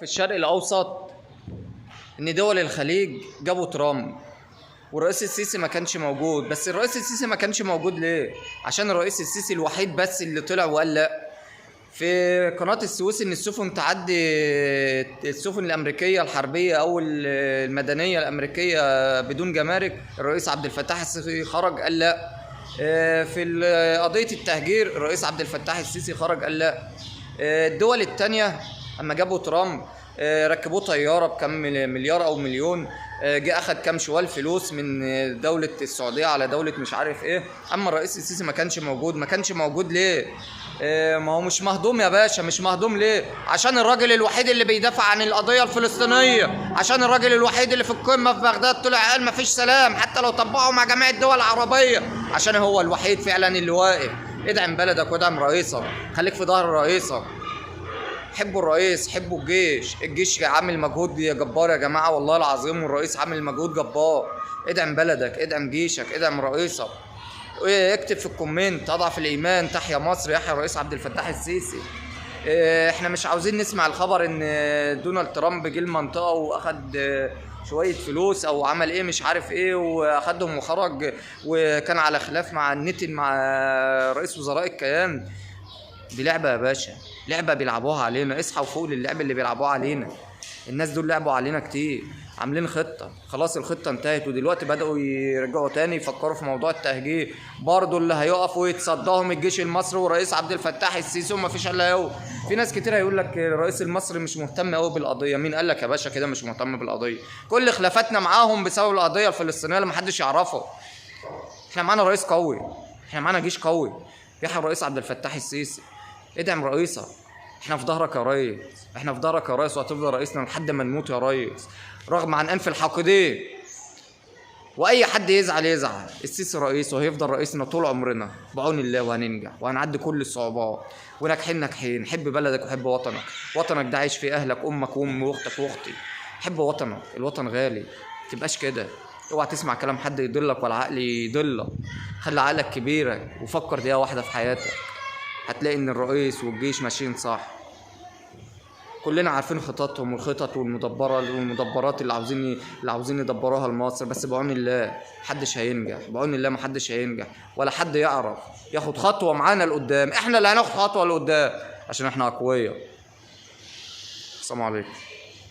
في الشرق الاوسط ان دول الخليج جابوا ترامب والرئيس السيسي ما كانش موجود. بس الرئيس السيسي ما كانش موجود ليه؟ عشان الرئيس السيسي الوحيد بس اللي طلع وقال لا في قناة السويس ان السفن تعدي، السفن الامريكية الحربية او المدنية الامريكية بدون جمارك. الرئيس عبد الفتاح السيسي خرج قال لا. في قضية التهجير الرئيس عبد الفتاح السيسي خرج قال لا. الدول التانية اما جابوا ترامب ركبوه طيارة بكم مليار او مليون، جه اخد كام شوال فلوس من دولة السعودية على دولة مش عارف ايه. اما الرئيس السيسي ما كانش موجود. ما كانش موجود ليه؟ ما هو مش مهضوم يا باشا. مش مهضوم ليه؟ عشان الراجل الوحيد اللي بيدافع عن القضية الفلسطينية، عشان الراجل الوحيد اللي في القمه في بغداد طلع قال ما فيش سلام حتى لو طبقوا مع جميع الدول العربية، عشان هو الوحيد فعلا اللي واقف. ادعم بلدك وادعم رئيسك، خليك في ظهر رئيسك. حبوا الرئيس، حبوا الجيش. الجيش عامل مجهود جبار يا جماعة والله العظيم، والرئيس عامل مجهود جبار. ادعم بلدك، ادعم جيشك، ادعم رئيسك. اكتب في ال comment اضعف الايمان، تحيا مصر، يحيى الرئيس عبد الفتاح السيسي. احنا مش عاوزين نسمع الخبر ان دونالد ترامب جه المنطقة واخد شوية فلوس او عمل ايه مش عارف ايه واخدهم وخرج، وكان على خلاف مع النتن مع رئيس وزراء الكيان. دي لعبه يا باشا، لعبه بيلعبوها علينا. اصحى وفوق للعب اللي بيلعبوها علينا. الناس دول لعبوا علينا كتير، عاملين خطه، خلاص الخطة انتهت، ودلوقتي بداوا يرجعوا تاني يفكروا في موضوع التهجير. برضو اللي هيقف ويتصداهم الجيش المصري ورئيس عبد الفتاح السيسي، وما فيش الا هو. في ناس كتير هيقول لك الرئيس المصري مش مهتم قوي بالقضية. مين قال لك يا باشا كده مش مهتم بالقضية؟ كل خلافاتنا معاهم بسبب القضية الفلسطينية اللي محدش يعرفها. احنا معانا رئيس قوي، احنا معانا جيش قوي. يحيى الرئيس عبد الفتاح السيسي، ادعم رئيسك. احنا في ظهرك يا ريس، احنا في ظهرك يا ريس، وهتفضل رئيسنا لحد ما نموت يا ريس، رغم عن انف الحاقدين. واي حد يزعل يزعل، السيسي رئيس وهيفضل رئيسنا طول عمرنا بعون الله، وهننجح وهنعدي كل الصعوبات، وناجحين ناجحين. حب بلدك وحب وطنك، وطنك ده عايش فيه اهلك، امك وامي واختك واختي. حب وطنك، الوطن غالي، متبقاش كده. اوعى تسمع كلام حد يضلك ولا عقل يضلك، خلي عقلك كبيرك وفكر دقيقة واحدة في حياتك، هتلاقي ان الرئيس والجيش ماشيين صح. كلنا عارفين خططهم والخطط والمدبره والمدبرات اللي عاوزين يدبروها لمصر، بس بعون الله محدش هينجح، بعون الله محدش هينجح، ولا حد يعرف ياخد خطوة معانا لقدام. احنا اللي هناخد خطوة لقدام عشان احنا اقوياء. السلام عليكم.